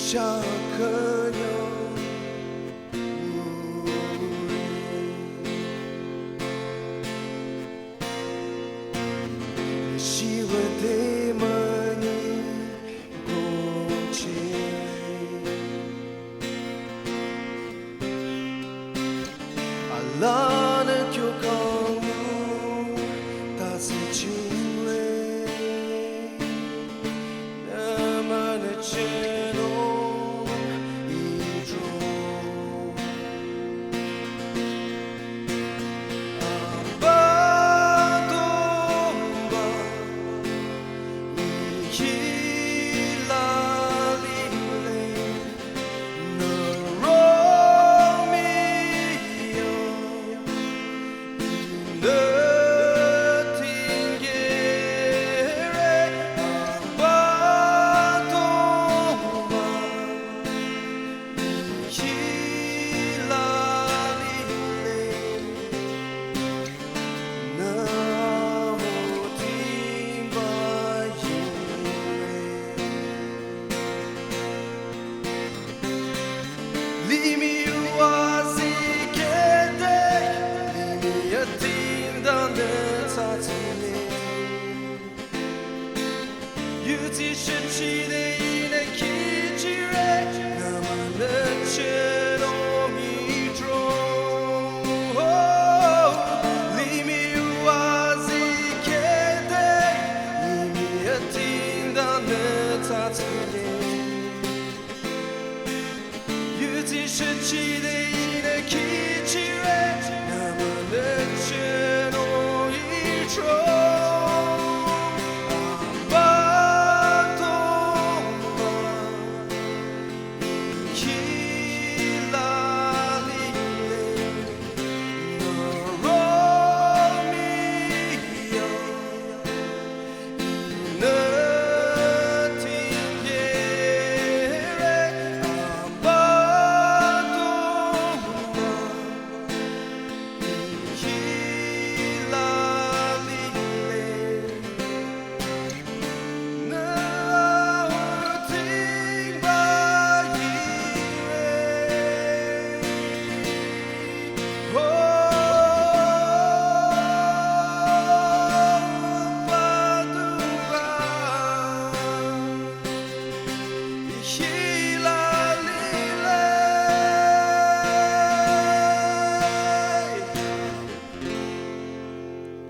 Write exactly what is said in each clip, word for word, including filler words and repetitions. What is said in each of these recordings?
Chakanyo. Shiva de mani goche. Alana kyo kamu tasi chingle. Namana cheno idro.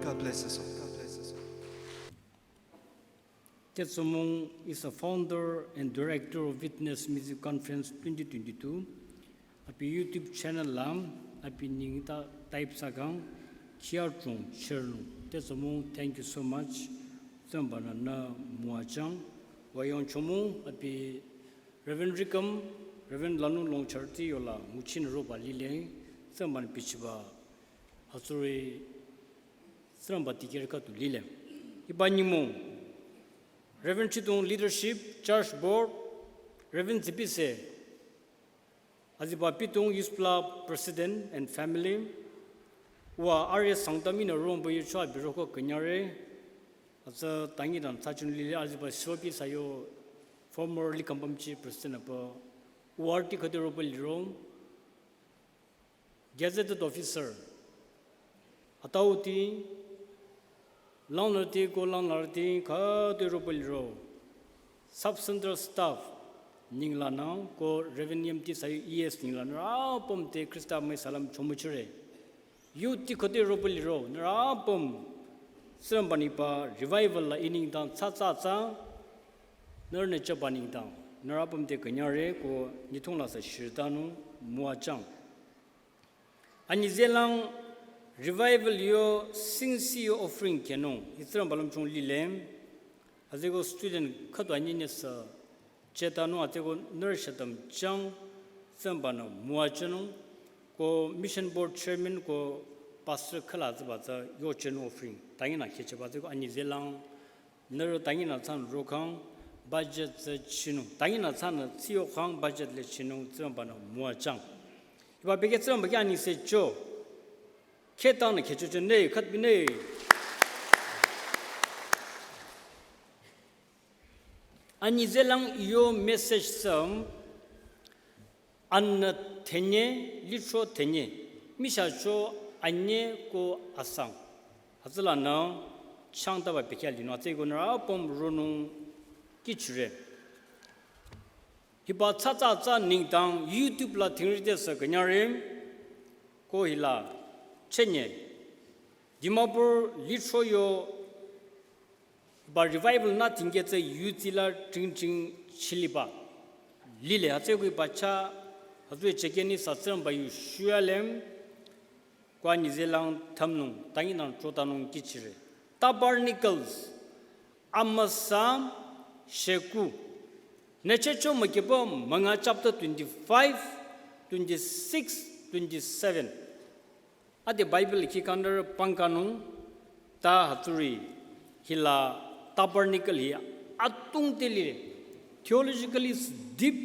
God bless us all. God bless us all. Tetsomong is a founder and director of Witness Music Conference twenty twenty-two. Abi YouTube channel la abi neng ta type thsakhang, Khiarchong Chernung. Tetsomong, thank you so much. Tsingrangba-nü nü müwajüng. Wüyong chomong abi Reverend Rikham, Reverend Lanung Longchar ti yola nguchinü roba lile. Tsingrangba-nü bichiba hütsüri Tsingrangba dikehrü khüdu lile. Hiba nyümong Reverend Chidong leadership, church board, Reverend Zibise, aziba Pitong Youth Club president and family, wa arüh Sangtam-nü romba yucho abi roko künyangre. Atsa tangi dan thsachun lile, aziba Sopi Sayo, former Likham Pamchi president apa, wa arüh ti khüde roba liro, gazetted officer, atauti, langnürüti ko langnürüti khüde roba liro, sub central staff nenglanü ko Reverend M T Sayo E S nenglanü apüm te Khrista amüi salam chomüchire. Youth ti khüde roba liro, nührü apüm Tsingrangba-nü hiba revival la I nengdang thsa thsa thsa, nührünü chaba nengdang, nührü apüm te künyangre ko nyithong la sü shirtanung müwajüng. Anyi zehlang revival yo singsi yo offering khenung, hi Tsingrangba lümchung lile, azeko student khüdu anyinyi sü chetanung, azeko nührü shütüm jüng, Tsingrangba-nü müwajünung, ko mission board chairman ko pastor khüla ziba tsü yojünung offering, tangi nü khecheba azeko anyi zehlang, nührü tangi nü thsanü rokhang budget tsü chinung. Tangi nü thsanü tsiyokhang budget le chinung Tsingrangba-nü müwajüng. Hiba beke Tsingrangba kyo anengse cho. Khetanü khechocho ne, khütbi ne. Anyi zehlang yo message süm Anü tenye, litro tenye, mishacho anye ko asang. Hütsülanü changtaba pekya linung, hütsüeko nührü apüm ronung kihchire. Hiba tsatsa tsü nengdang YouTube la thingrite sü künyangre, ko hila chenye. Dimapur litro yo ba revival nü tingkeh tsü yutsila tringtring chiliba. Lile hütsüeko hiba chah, hütsüe chekeni sa Tsingrangba yu shuyalem, kwa nyizelang thamnung, tanginang chotanung kihchire. Tabernacles, amüsa sheku. Nüchehcho mükehpü münga chapter twenty-five, twenty-six, twenty-seven. Ade Bible ki kandar pangkanung ta hütsüri hila tabernacle hi atung te lile. Theologically is deep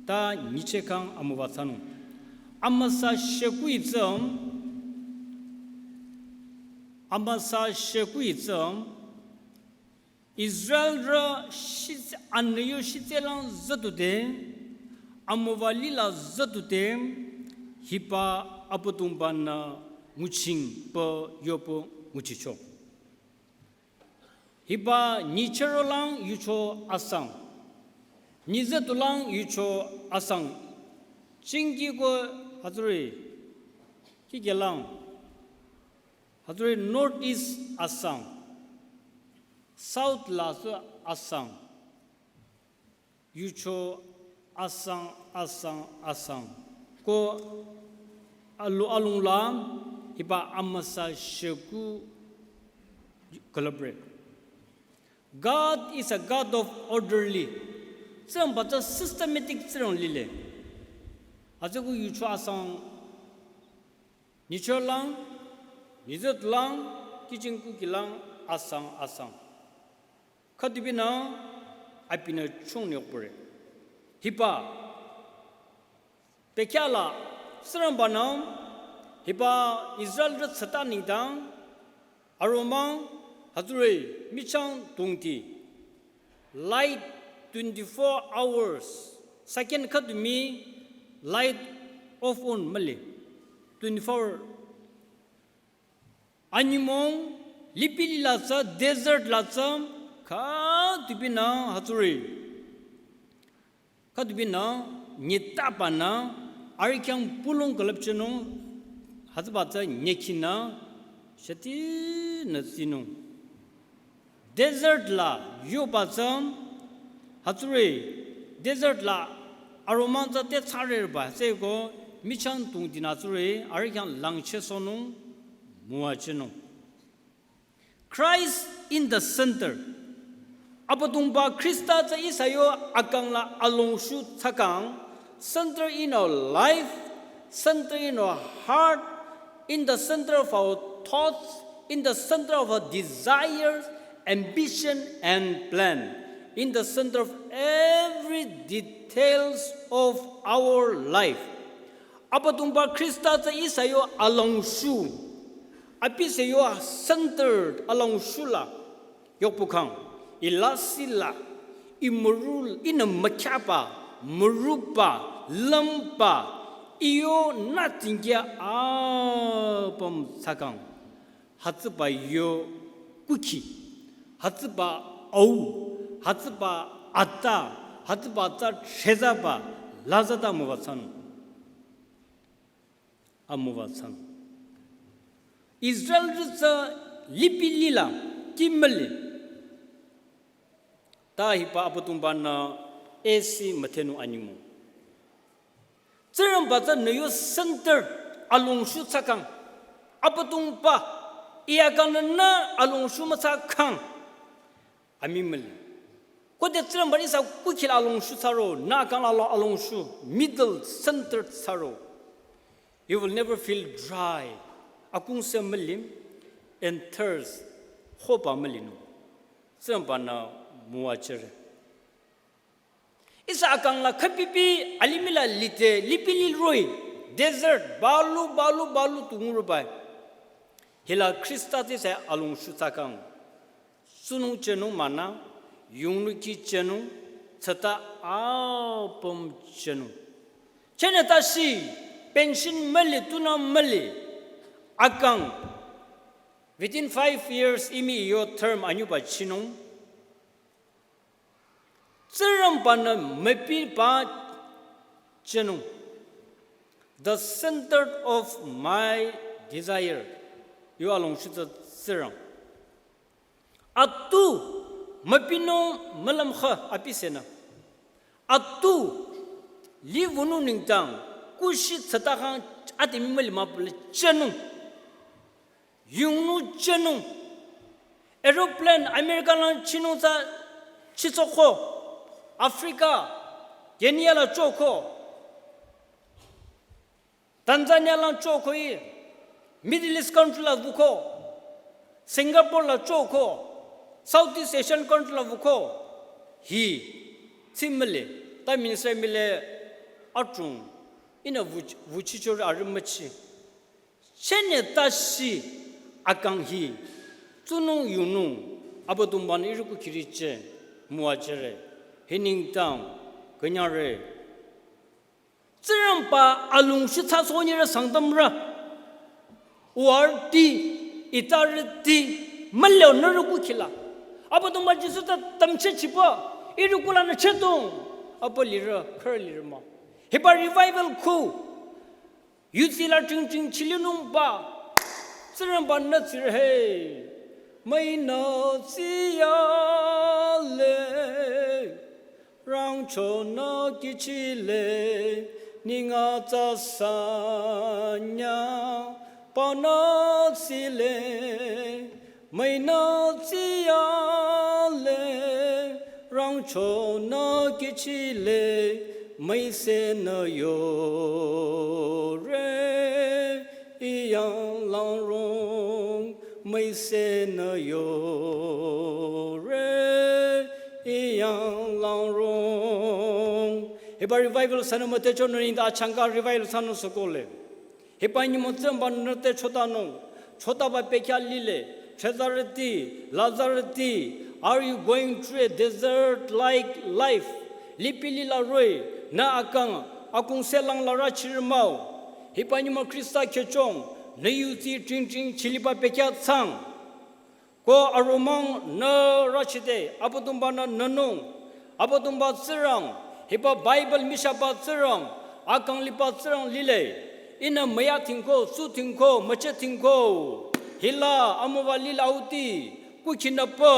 ta nyichehkhang amüba thsanung. Amüsa sheku itsüm, amüsa sheku itsüm, Israelrü shitse, anüyo shitselang zütute, amüba lila zütute, hiba Abüdongba-nü nguching pü yopü nguchicho. Hiba nyichehrolang yucho asang. Nyizütulang yucho asang. Chingki ko hütsüri, kikelang. Hütsüri North East asang. South la sü asang. Yucho asang, asang, asang. Ko alu alung la hiba amüsa sheku collaborate. God is a God of orderly. Tsingrangba tsü systematic Tsingrang lile. Hütsüeko yucho asang. Nyichehrolang, nyizütulang, kihching kukilang, asang, asang. Khüdubinü, abinü chungnü yokpüre. Hiba, pekya la, Tsingrangba-nü, hiba Israelrü tsata nengdang, aromang, hütsüri, michang tongti. Light twenty-four hours. Second khüdu mii light off on mühle. Twenty-four. Anyümong lipilih la tsü, desert la tsü, khüdubinü hütsüri. Khüdubinü nyitabanü, arüh khyang pulong külüpchenung, hütsüba tsü nyekinü, shütinü tsinung. Desert la yoba tsü, hütsüri, desert la aromang tsü te tsarerba, hütsüeko michang tongtinü hütsüri, arüh khyang langchehsohnung, müwajünung. Christ in the center. Abüdongba Khrista tsü ihsa yo akang la alongshü thsakhang, center in our life, center in our heart, in the center of our thoughts, in the center of our desires, ambition, and plan, in the center of every details of our life. Abüdongba Khrista tsü ihsa yo alongshü, abi sü yo centered alongshü la, yokpukhang, ilasih la, imürü, inü mükhyaba, mürüba, lümba, iyo nü tingkeh apüm thsakhang. Hütsüba yo kukhi, hütsüba au, hütsüba ata, hütsüba tsü chezaba, lazata müwajünung. Amüwajünung. Israelrü tsü lipilih la, kimüli. Ta hiba Abüdongba-nü esi müdhenung anyümong. Tsingrangba tsü nü yo center alongshü thsakhang. Abüdongba, iya kangnü nü alongshü müthsakhang. Amii müli. Khode Tsingrangba-nü ihsa kukhi la alongshü thsaro, nü kang la alongshü, middle center thsaro. You will never feel dry. Akungse müli, and thirst, hoba mülinung. Tsingrangba-nü müwajüre. Ihsa akang la khüpipi alimih la lite, lipilih roh-i, desert, balu, balu, balu tu ngurübai. Hila Khrista tsü ihsa alongshü thsakhang. Sünung chenung münü, yungnung kih chenung, tsüta apüm chenung. Chene tasi pension müli, tunang müli, akang within five years imi yo term anyüba chinung. Tsingrangba-nü müpiba chinung. The center of my desire. Yo alongshitsa Tsingrang. Atu müpinung mülümkha apisenü. Atu livunung nengdang kushi tsütakhang ati mimüli müpülü chinung. Yungnung chinung. Aeroplane America lang chinung tsü chitsoko. Africa, Kenya la choko. Tanzania lang choko i, Middle East country la vuko, Singapore la choko, Southeast Asian country la vuko, hi, tsimüli, ta minister mile, atung, ina vuch-, vuchichori arümachi. Chene tasi akang hi, tsunung yunung, Abüdongba-nü iriku kiriche, müwajüre, hi nengdang, künyangre. Tsingrangba alongshitsa sonyire Sangtamrü. Uwarüti, itarüti, mülio nührü kukhila. Abüdongba Jisu ta tamchehchiba, iriku lanü chedong. Apa lirü, khürü lirü mah. Hiba revival khu. Yuzi la chingching chilinungba. Tsingrangba-nü tsire he. Müinü tsiyale. Rangchonü kichile, ninga tsasanya, panü tsile, müinü tsiyale, rangchonü kichile, müisenü yore, iyang langrong, müisenü yore, iyang langrong. Hiba revival thsanü mütechonü nengdang achangka revival thsanü sokole. Hiba nyümong Tsingrangba-nü te chotanung. Chotaba pekya lile. Chezarüti, lazarüti. Are you going through a desert-like life? Lipi lila roh-i, nü akang, akung selang la rachirü mah-o. Hiba nyümong Khrista khyüchong, nü yuzi chingching chiliba pekya thsang. Ko aromang nü rachide, Abüdongba-nü nünung, Abüdongba Tsingrang, hiba Bible mishaba Tsingrang, akang liba Tsingrang lile, ihnü müyatingko, sutingko, müchetingko, hila amüwa lile auti, kukhinü pü,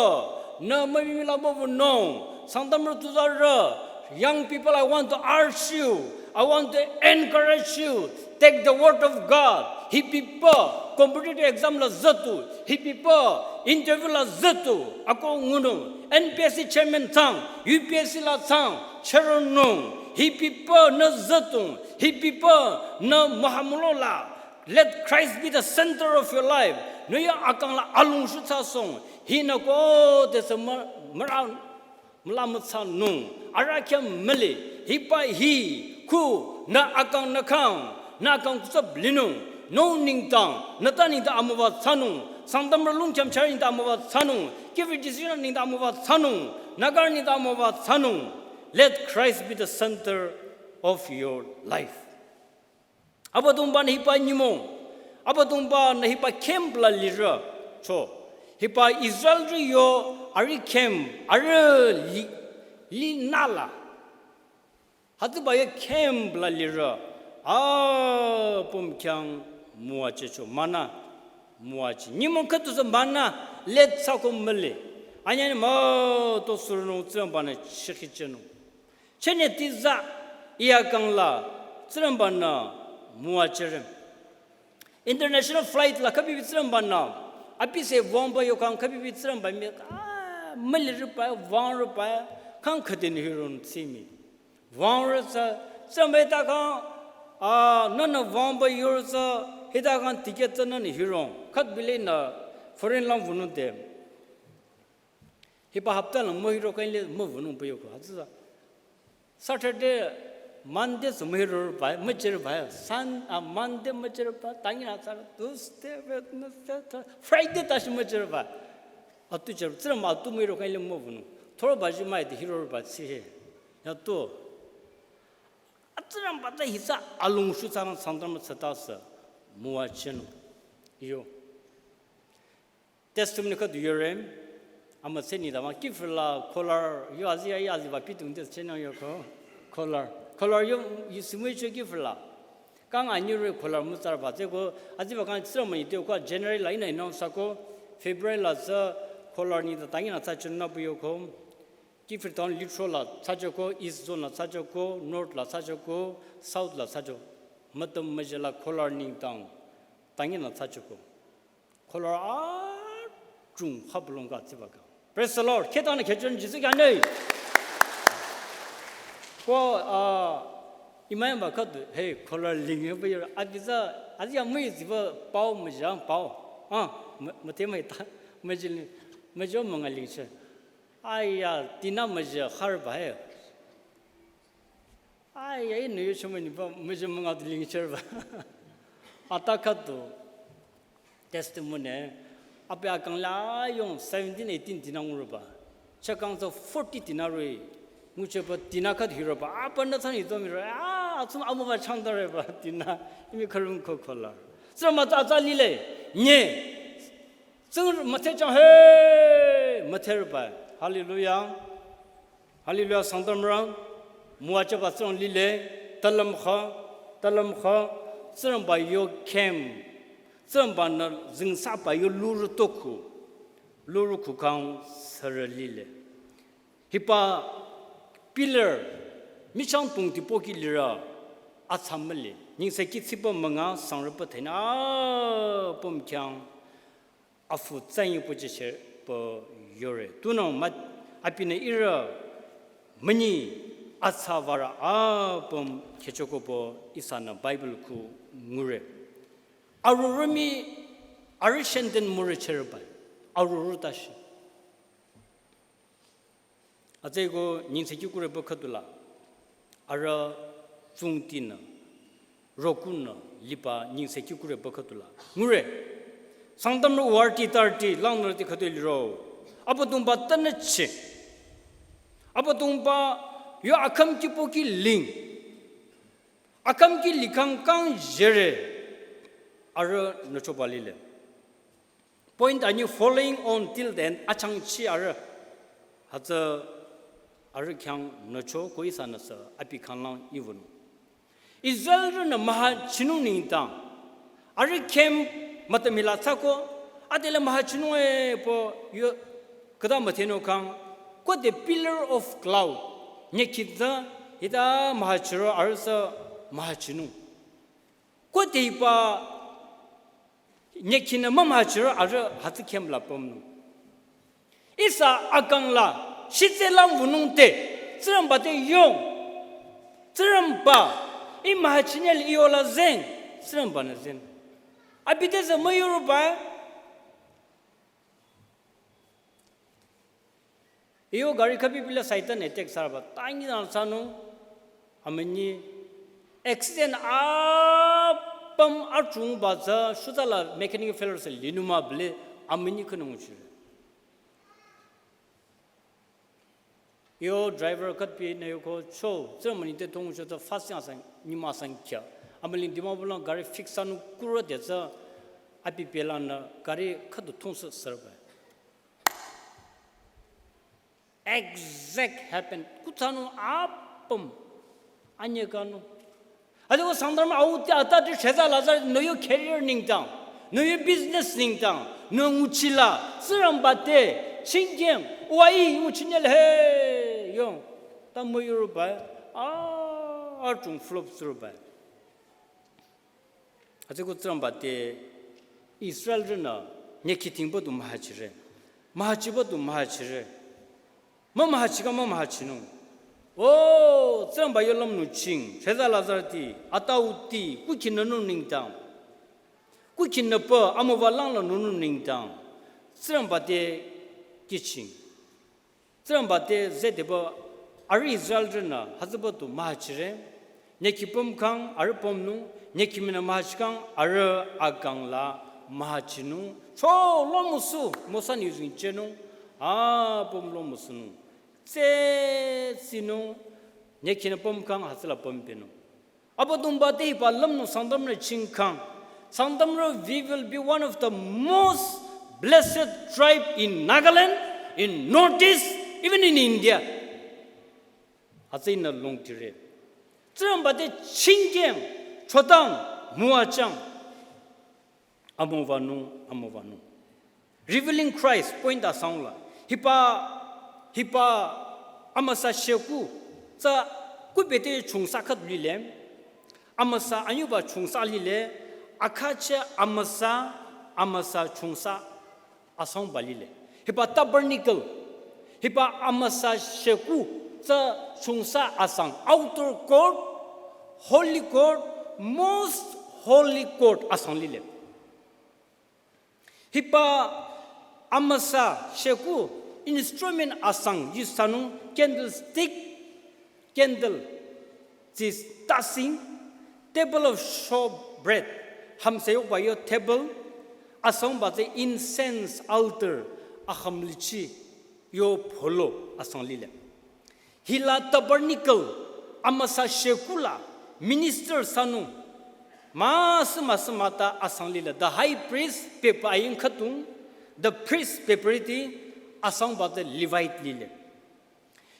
nü mümimila mübünung, Sangtamrü tsuzarü, young people, I want to urge you, I want to encourage you, take the word of God. Hipi pü competitive exam la zütu, hipi pü interview la zütu, ako ngunung, N P S C chairman thsang, U P S C la thsang, cheronung, hipi pü nü zütung, hipi pü nü mühamülo la. Let Christ be the center of your life. Nü yo akang la alongshitsa song, hinü ko te se mü-, müra müla müthsanung, arahkheh müli, hiba hi, khu, nü akang nü khang, nü akang kutsap linung, nü nengdang, nü ta nengdang amüwa thsanung, Sangtamrü lungkyam chah nengdang amüwa thsanung, kihvi decision nengdang amüwa thsanung, nagarü nengdang amüwa thsanung. Let Christ be the center of your life. Abüdongba-nü hiba nyümong, Abüdongba-nü hiba camp la lirü, cho. Hiba Israelrü yo arüh camp, arüh li, linü la. Hütsüba yo camp la lirü, apüm khyang müwajücho, manna müwajü. Nyümong khüdu sü manna, let thsako müli. Anyüh nü müto sürünung Tsingrangba-nü chikhichehnung. Chene tiza iya kang la Tsingrangba-nü müwajüre. International flight la khübibi Tsingrangba-nü. Abi se wangba yo kang khübibi Tsingrangba mi, ah, mülirüba, wangrüba, kang khüdin hiron tsimi. Wangrü tsü, Tsingrangba hita kang, ah, nünü wangba yo tsü, hita kang ticket tsü nünü hiron. Khüdbile nü foreign lang wünung de. Hiba hapta lang mühiro kang le müwünung pü yoko. Hütsüta Saturday, Monday sü mühirorüba, müchirüba. Sun, ah, Monday müchirüba, tangi na tsara, Tuesday, Wednesday, Thursday, Friday tashi müchirüba. Atu chirü, tsira mah atu mühiro kang le müwünung. Thoroba ji mai de hirorüba tsihe. Ya tu. Atsürang bata hisa alung shu tsang Sangtam tsüta sü. Müwajünung. Yo. Testimony khüdu yore. Ama tseni dama kifla kolar yo azi ya azi ba pitung testimony yo ko. Kolar. Kolar yo yisumui cho kifla. Kang anyure kolar mütsarba tsü ko aziba kang tsürang mani te ko January la ina ina sako February la tsü kolar ni ta tangi na tsü chunna bu yo ko. Kiphire town litro la tsü cho ko, East Zone la tsü cho ko, North la tsü cho ko, South la tsü cho. Matam maje la kolar ningtang, tangi na tsü cho ko. Kolar a chung khaplong ka tsiba ka. Praise the Lord. Kheta na khechon Jisu kya nei. Ko a imai ba khüdu, hey, kolar ling yo ba yo. Abiza, azi ya mui ziba pao maja pao. Ah, mate mai ta, maje, maje manga ling che. Aya, tina maja harba he. Aya, inu yo chuma ni ba maja manga tu ling cherba. Ata khüdu testimony. Ape akang la yong seventeen, eighteen tina ngurba. Chakang so forty tina rui. Nguche ba tina khüdu hiroba. Apa na tsang ito mi rui. Ah, atsum amu ba chang da rui ba tina. Imi kharung ko kolar. Tsürang ma ta ta lile. Nye. Tsürang mate chang he. Mate rui ba. Hallelujah. Hallelujah, Sangtamrang. Müwajüba tsürang lile, talam kha, talam kha, tsürang ba yo kem, tsürang ba na zingsaba yo luru toku, luru kukang sara lile. Hiba pillar, michang tungti poki lira, atsa male, ningse ki tsiba manga sangraba thena, pom kyang, afu tsanyi puchi che po yore. Tunang mat apine ira mani atsa vara apam khechoko po isana Bible ku ngure. Arurumi arishenden mure cherba. Aruru tashi. Atsü ko nyingseki kure ba khüdu la. Ara tsungti nü, rokun nü, liba nyingseki kure ba khüdu la. Ngure. Sangtam ro warti tarti, lang nürti khüdu liro. Abüdongba tanü che. Abüdongba yo akham ki poki ling. Akham ki likang kang jere. Ara nüchoba lile. Point anyi following on till the end achangchi arüh. Hütsü arüh khyang nücho ko ihsa nüsü abi khanglang iwünung. Israelrünü mühachinung nengdang. Arüh kem mütüm hila tsako. Adela mühachinung e po yo khüta mütheno kang. Ko the pillar of cloud. Nyekhi tsü hita mühachiro arüh sü mühachinung. Ko the hiba nyekhinü mümühachiro arüh hütsü kem la pümnung. Ihsa akang la shitse lang wünung te, Tsingrangba te yong. Tsingrangba, ih mühachinye le iyo la zeng, Tsingrangba nü zeng. Abi te sü müyuruba, Iyo gari khapi pila Satan attack sarba. Tangi na sanung. Amünyi accident apüm achungba tsü shutsa la mechanical failure sü linuma bile amünyi khünung chire. Iyo driver khatpi nü yoko cho tsü mani te thong cho tsü fast yang sang nyima sang kya. Amüling Dimapur lang gari fix sanung kuro de tsü abi pela nü gari khüdu thong sü sarba. Exact happen. Kutsanung apüm. Anye kanung. Ade ko Sangtam auti ata te sheza lazar no yo career nengdang. No yo business nengdang. No nguchila. Tsingrangba te. Chingkyang. Wa i nguchinyel he. Yong. Ta müyuruba. Ah, achung flop suruba. Hütsüko Tsingrangba te Israelrünü nyekhi tingba du mühachire. Mühachiba du mühachire. Mümühachika mümühachinung. O, Tsingrangba yo lümnung ching. Sheza lazarüti, atauti, kukhi nünung nengdang. Kukhi nüpa, amüwa langla nünung nengdang. Tsingrangba te kihching. Tsingrangba te zedeba arüh Israelrünü hütsüba du mühachire. Nyekhi pümkhang arüh pümnung, nyekhi minü mühachikhang arüh akang la mühachinung. Cho lomüsu, Mosa nü yuzeng chenung, apüm lomüsunung. Tse tsinung, nyekhinü pümkhang hütsüla pümpenung. Abüdongba te hiba lümnung Sangtamrü chingkhang. Sangtamrü, we will be one of the most blessed tribe in Nagaland, in Northeast, even in India. Hütsü ihnü longtire. Tsingrangba te chingkhang, chodang, müwajang. Amüwanung, amüwanung. Revealing Christ point asangla. Hiba, hiba amüsa sheku tsü kubete chungsa khüdu lile. Amüsa anyüba chungsa lile. Akhache amüsa, amüsa chungsa asangba lile. Hiba tabernacle. Hiba amüsa sheku tsü chungsa asang. Outer court, holy court, most holy court asang lile. Hiba amüsa sheku instrument asang use thsanung candlestick, candle, this tasing, table of showbread, hamseyokba yo table, asangba tsü incense altar, aham lichi yo pholo asang lile. Hila tabernacle amüsa sheku la minister thsanung. Masü masü mata asang lile. The high priest pepa aying khütung. The priest peperiti asangba tsü Levite lile.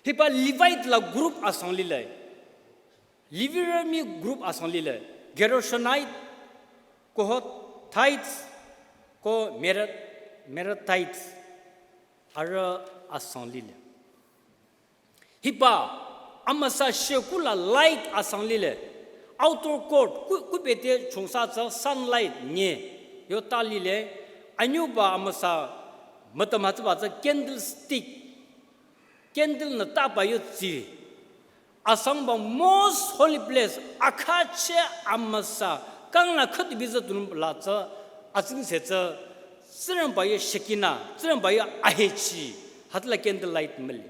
Hiba Levite la group asang lile. Levirü mi group asang lile. Gershonite, Kohathites, ko Merari, Merarites. Arüh asang lile. Hiba amüsa sheku la light asang lile. Outer court ku, kubete chungsa tsü sunlight nye yo ta lile. Anyüba amüsa mütüm hütsüba tsü candlestick. Candle nü taba yo tsi. Asangba most holy place akhache amüsa kangla khüdu biza tunung la tsü atsingse tsü Tsingrangba yo Shekinah, Tsingrangba yo ahechi, hütsüla candle light müli.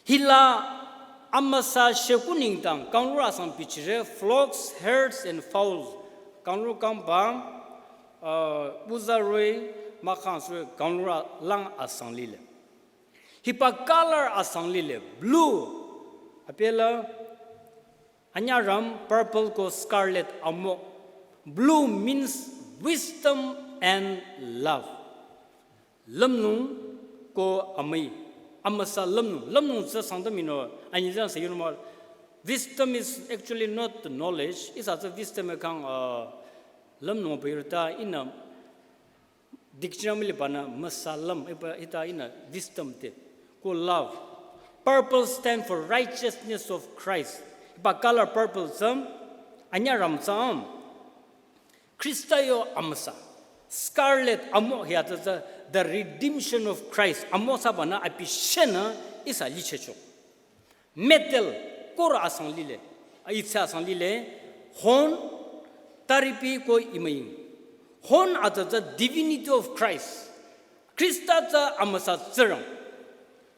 Hila amüsa sheku nengdang kanglurü asang bichire, flocks, herds and fowls. Kanglurü kangba, uh, uza roh-i, mahkhang sü roh-i kanglurü lang asang lile. Hiba color asang lile, blue. Abila anyüram, purple ko scarlet amo. Blue means wisdom and love. Lümnung ko amüi, amüsa lümnung. Lümnung tsü Sangtam inü, anyüzang se yunma. Wisdom is actually not the knowledge. Ihsa tsü wisdom e kang, uh, lümnung pü yurta ihnü dictionary libanü müsa lüm, hiba hita ihnü wisdom te. Ko love. Purple stand for righteousness of Christ. Hiba color purple tsü, anyüram tsü, Khrista yo amüsa. Scarlet amo hütsü tsü the redemption of Christ. Amo thsabanü abi shenü ihsa lichehcho. Metal, kor asang lile, a, itse asang lile, horn, taripi ko imüing. Horn hütsü tsü divinity of Christ. Khrista tsü amüsa Tsingrang.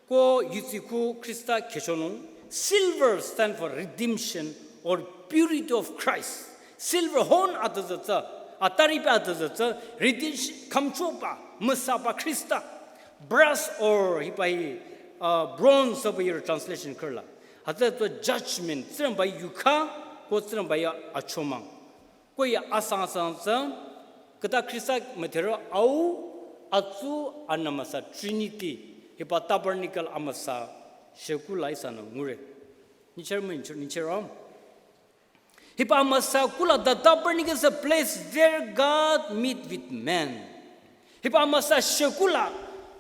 Ko yutsi khu Khrista khechonung. Silver stand for redemption or purity of Christ. Silver horn hütsü tsü, a, taripi hütsü tsü, redemption, khümchoba, müsaba Khrista. Brass or hiba hi, uh, bronze of your translation khürla. Hütsü tsü judgment, Tsingrangba yukha, ko Tsingrangba yo achomang. Ko ya asang asang tsü, khüta Khrista müdherü Au, Atsu, Anü Amüsa Trinity, hiba tabernacle amüsa sheku la ihsanü ngure. Nyicheh mah, nyicheh, nyicheh ram. Hiba amüsa kula the tabernacle is a place where God meet with man. Hiba amüsa shekula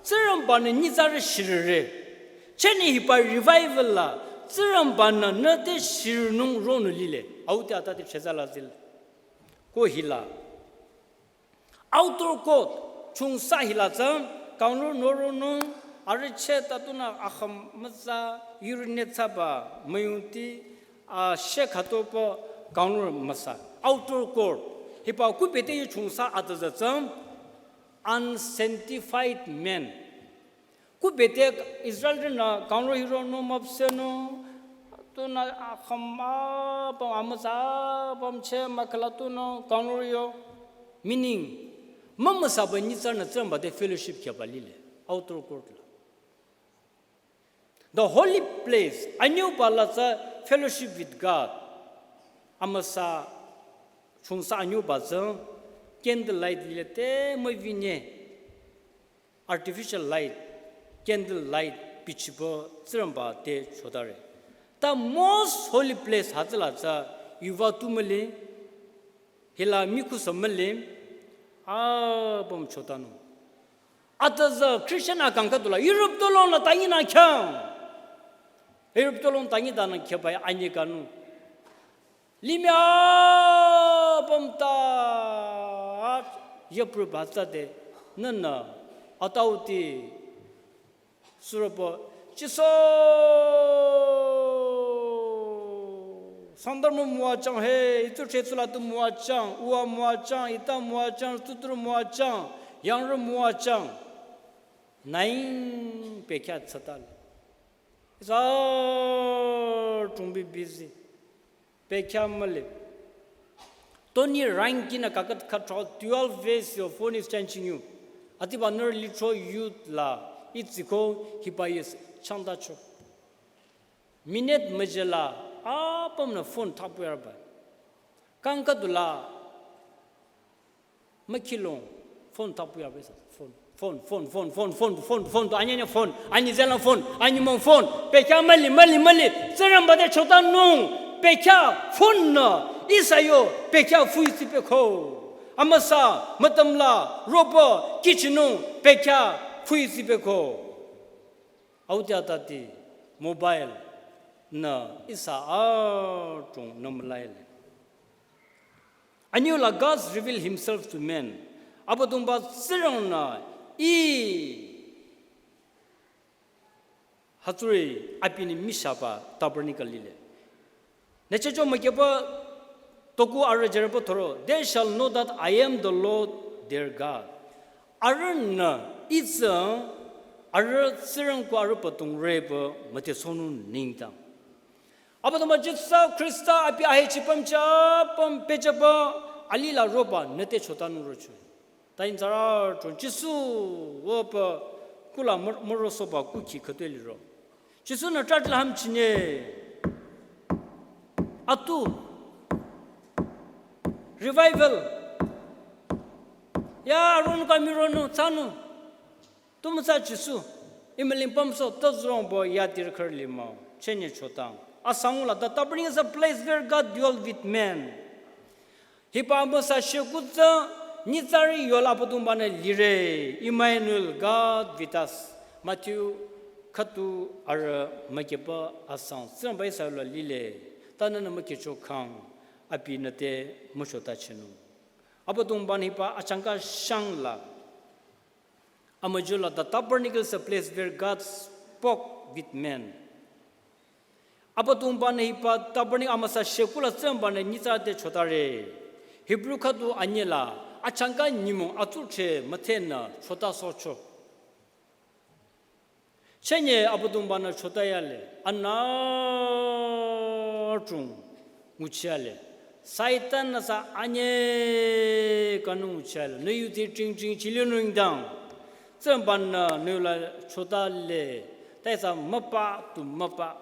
Tsingrangba-nü nyitsarü shirire. Cheni hiba revival la Tsingrangba-nü nüte shirinung ronü lile. Aute atate cheza la zil. Ko hila. Outer court, chungsa hila tsü, kangnung noronung, arüh cheh tatunü akham mütsa, urinate thsaba, müyungti, a, sheh khatoba, kangnung müsa. Outer court, hiba kubete yu chungsa atüzü tsü, unsanctified man. Kubete Israelrünü kangnung hironung müpsehnung, tunü akham apüm amütsa apüm cheh mükhala tunü kangnung yo. Meaning, mümüsaba nyitsarünü Tsingrangba te fellowship khyaba lile, outer court la. The holy place, anyüba la tsü fellowship with God. Amüsa chungsa anyüba tsü candle light lile te müvinye artificial light, candle light bichiba Tsingrangba te chotare. Ta most holy place hütsüla tsü yuva tu müli, hila mikusa müli, apüm chotanung. Atüza Christian akang khüdula Europe tolong la tangi na khyang. Europe tolong tangi dana khyabai anyi kanung. Limih apüm ta yapru batsa de nana atauti suropo Jisu Sangdharma müwachang he, itu chetsula tu müwachang, uwa müwachang, ita müwachang, tutur müwachang, yangrü müwachang. Naing pekya tsatal. Isa chungbi busy. Pekya müli. Tony Reinke nü kakat khatro twelve ways your phone is changing you. Atiba nür litro youth la itsiko hibayes changdacho. Minute müjela apüm nü phone thapuyarba. Kang khüdula mükhilong phone thapuyarba sa. Phone, phone, phone, phone, phone, phone, phone, phone, to anyanya phone, anyi zela phone, anyi mong phone, pekya müli, müli, müli, Tsingrangba te chotanung, pekya phone nü, isa yo, pekya pfüi tsipeko. Amüsa, mütümla, robo, kichinung, pekya pfüi tsipeko. Auti atati mobile nü isa achung nümlaile. Anyüla God's reveal himself to men. Abüdongba Tsingrang nü i hütsüri abinü mishaba tabernacle lile. Nü checho mükyeba toku arüh jereba thoro, "They shall know that I am the Lord their God." Arühnü itsü arüh Tsingrang ko arüh patung reba mütesonung nengdang. Abüdongba Jisu Khrista abi ahechi pümcha püm pechaba alila roba nüte chotanung rocho. Ta inzara chon Jisu wüpa kula mür-, mürosoba kuki khütoi liro. Jisu nü church la hümchinye. Atu. Revival. Ya arun ka mironung tsanung. Tumüsa Jisu. Imüling pümso tazrongbo yadir khürlimao. Chenye chotang. Asangula, the tabernacle is a place where God dwell with men. Hiba amüsa shekutsa nyitsarü yola Abüdongba nü lire, Emmanuel, God with us. Matthew khüdu arüh mükyeba asang Tsingrangba isa yola lile, ta nünü mükyechokang abinü te müchotachinung. Abüdongba nü hiba achangka shangla. Amüjula, the tabernacle is a place where God spoke with men. Abüdongba nü hiba tabernacle amüsa shekula Tsingrangba nü nyitsarü te chotare. Hebrew khüdu anyela, achangka nyümong atsuche müthenü chotasohcho. Chenye Abüdongba nü chotayale, anü chung nguchiyale. Satan nü sa anye kanung nguchiyale. Nü yuti ching ching chili nungdang. Tsingrangba nü nü la chotale. Taisa müpa tu müpa.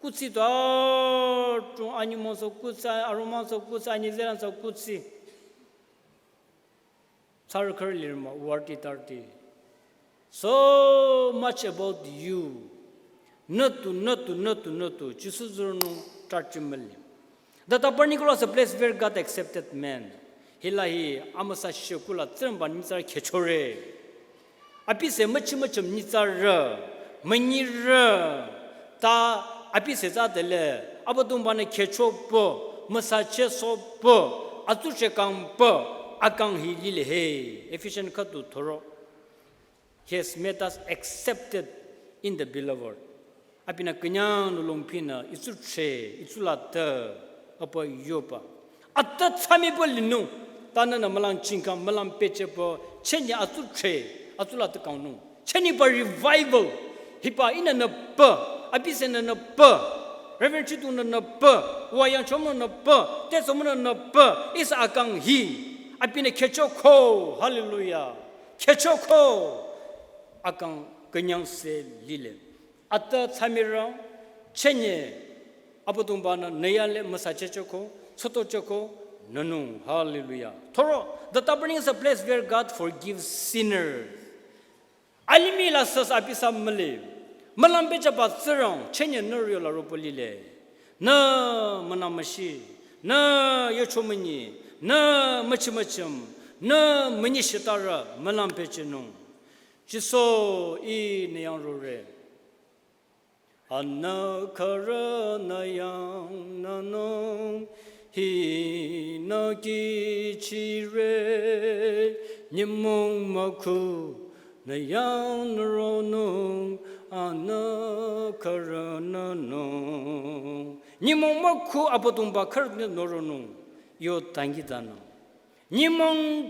Kutsi tu achung anyi mongso kutsi, aromangso kutsi, anyi zelanso kutsi. Tsarü khürü lirma, warti tarti. So much about you. Nütu, nütu, nütu, nütu. Jisu zürnung tarti müli. The tabernacle was a place where God accepted men. Hila hi amüsa shekula Tsingrangba nyitsarü khechore. Abise müchi müchim nyitsarü, münyirü, ta abise zadele, Abüdongba nü khechopo, müsachesopo, atsuchekangpo, akang hi lile he. Ephesian khüdu thoro. He has made us accepted in the beloved. Abinü künyang nü longpinü itsuche, itsulatü, apa yoba. Atü tsamibo linung, ta nünü mülang chingkang, mülang pechebo, chenye atsuche, atsulatü kangnung. Chenye ba revival, hiba ihnü nüpa, abise nü nüpa, Reverend Chitung nü nüpa, wayang chomo nü nüpa, tetsomo nü nüpa, isa akang hi, abinü khechoko, hallelujah, khechoko, akang künyang se lile. Atü tsamirang, chenye, Abüdongba nü nüyale müsachechoko, Soto choko nünung. Hallelujah. Thoro, the tabernacle is a place where God forgives sinners. Alimih la sasa abisa müli. Mülang pehjüba Tsingrang, chenye nührü yola ropo lile. Nü münamüshi, nü yochomünyi, nü müchimüchim, nü münyi shitara mülang pehjünung. Jisu, Ih nü yang rore. Anü khürü nü yang nünung, hinü kihchire, nyümong mükhu nü yang nü ronung, anü khürü nünung. Nyümong mükhu Abüdongba khürü nü ronung, yo dangkhidangnang. Nyümong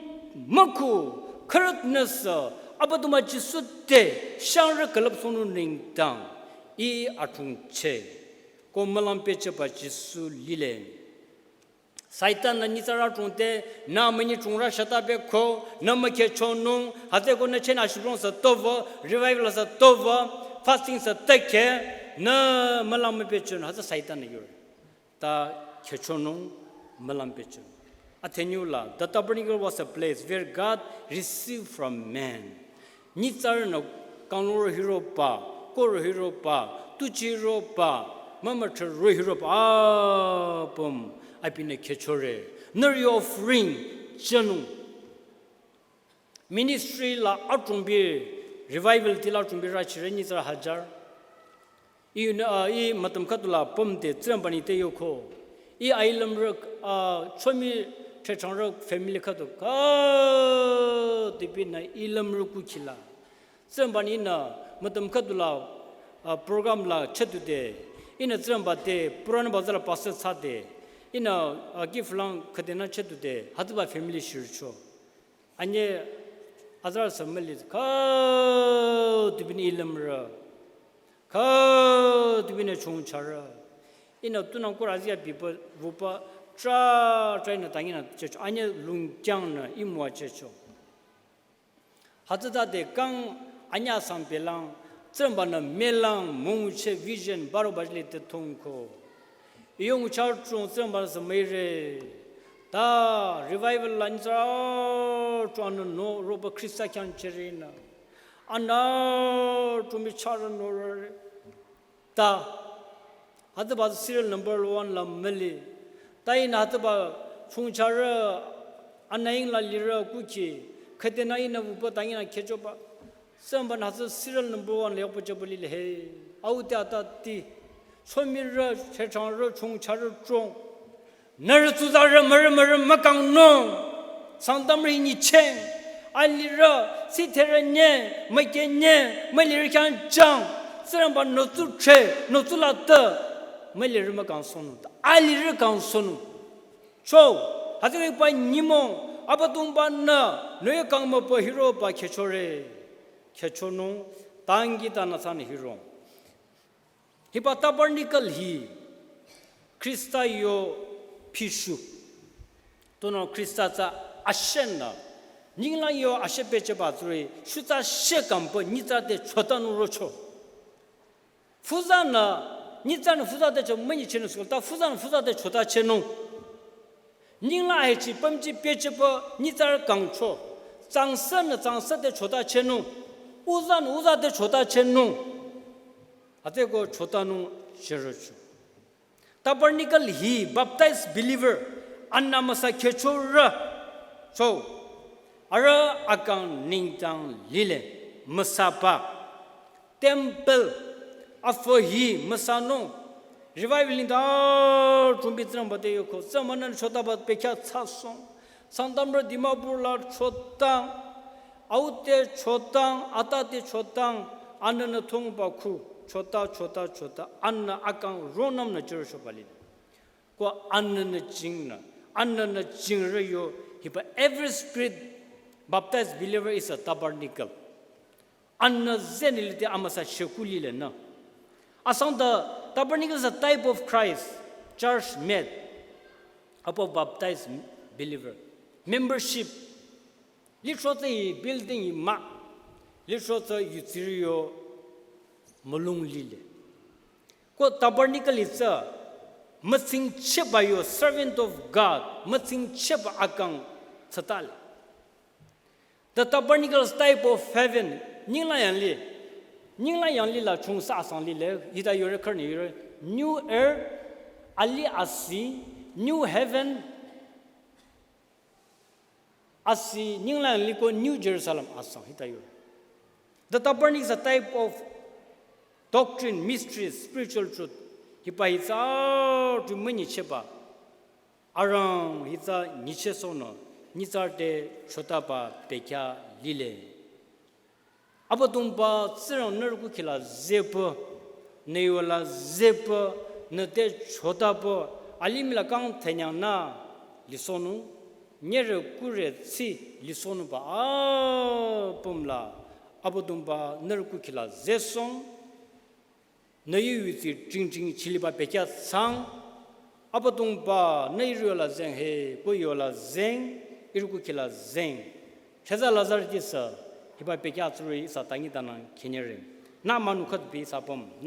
mükhu khürü nüsü Abüdongba Jisu te shangrü külüpsohnung nengdang Ih athrungcheh. Ko mülang pehjüba Jisu lile. Satan nü nyitsarü athrung te, nü münyi thrungrü shata beko, nü mükhehchonung, hütsüeko nü chenü ashibrong sü tova, revival sü tova, fasting sü teke, nü mülang müpehchonung, hütsü Satan nü yore. Ta khehchonung mülang pehchonung. Athünyula, the tabernacle was a place where God received from man. Nyitsarünü kangluro hiroba, koro hiroba, tuchi hiroba, mümüthro hiroba, apüm, abinü khehchore. Nührü yo offering, jünung. Ministry la athrungbi, revival tila athrungbi rachire nyitsarü hajar. Ih nü, ah, ih mütüm khüdula pümde Tsingrangba-nü te yoko. Ih ailümrü, ah, chomi threchangrü family khüdu khüdubinü ilümrü kukhila. Tsingrangba-nü ihnü mütüm khüdula, ah, program la chütude. Ihnü Tsingrangba te, Purana Bazar la pastor thsade. Ihnü, ah, gift lang khüdenü chütude. Hütsüba family shircho. Anye azarü sü müli khüdubinü ilümrü, khüdubinü chongcharü. Ihnü tunang kora azia bipa, wüpa, tra, tra ihnü tanginü chehcho. Anye lungkyangnü imüwa chehcho. Hütsütade kang anya sang pelang, Tsingrangba-nü mülang, mungcheh vision, baro bajile te thongko. Iyong char chung Tsingrangba-nü sü müire. Ta revival la nyitsarü chung anü nü roba Khrista khyang chürenü. Anü chung mi char nü rore. Ta, hütsüba serial number one la müli. Ta ihnü hütsüba chongcharü anüying la lirü kukhi. Khüdenü ihnü wüpa tanginü khehchoba. Tsingrangba-nü hütsü serial number one la yokpa chaba lile he. Au te atati. Chomirü, threchangrü, chongcharü, trong. Nührü tsuzarü mürü mürü mükangnung. Sangtamrü hi nyicheng. Alirü, sitherü nye, müke nye, mülirü khyang jang. Tsingrangba-nü nü tsu che, nü tsu la te. Mülirü mükangsohnung. Alirü kangsohnung. Cho, hütsüriba nyümong, Abüdongba-nü, nü yo kangmüpa hiroba khehchore. Khehchonung, dangkhidangnang thsanü hiro. Hiba tabernacle hi Khrista yo pishu. Tunüo Khrista tsü ashenü. Ninglang yo ashe pehjüba tsuri. Shutsa she kangpü nyitsarü te chotanung rocho. Füzanü, nyitsarünü füza te cho münyichehnung sü ta füzanü füza te chotachehnung. Ninglang ahechi pümji pehjüpü nyitsarü kangcho. Tsangsenü tsangse te chotachehnung. Uzanü uza te chotachehnung. Hütsüeko chotanung chürocho. Tabernacle hi baptized believer anü müsa khehchorü. So, arüh akang nengdang lile müsaba. Temple afü hi müsanung. Revival nengdang chungbi Tsingrangba te yoko. Tsingrangba-nü chotaba bekhyah thsasohng. Sangtamrü Dimapur la chotang. Au te chotang, ata te chotang. Anünü thongba khu. Chota, chota, chota. Anü akang ronümnü chürochoba lile. Ko anünü jingnü. Anünü jingrü yo. Hiba every spirit baptized believer is a tabernacle. Anü zenilite amüsa shekuli le nü. Asang the tabernacle is a type of Christ, church made up of baptized believer. Membership. Lithro tsü building hi mah. Lithro tsü yutsirü yo mülung lile. Ko tabernacle hi tsü mütsingchehba yo servant of God, mütsingchehba akang tsütale. The tabernacle's type of heaven, nyingla yanglih. Nyingla yanglih la chungsa asang lile, hita yore kharni yore, new earth, alih asi, new heaven, asi, nyingla yanglih ko new Jerusalem asang, hita yore. The tabernacle is a type of doctrine, mysteries, spiritual truth. Hiba hitsa tu münyichehba. Arang hitsa nyichehsohnü, nyitsarü te chotaba bekhyah lile. Abüdongba Tsingrang nührü kukhila zehpü, nü yola zehpü, nü te chotapü, alimih la kang thanyang nü lisohnung, nyere kure tsi lisohnungba apüm la, Abüdongba nührü kukhila zehsohng, nü yu yutsi tringtring chiliba bekhyah thsang, Abüdongba nü ihrü yola zeng he, ko yola zeng, ihrü kukhila zeng. Cheza Lazarus tisa, hiba bekhyah tsurü ihsa tangi tanang khenyere. Nü müngu khüdu bi ihsa apüm, nü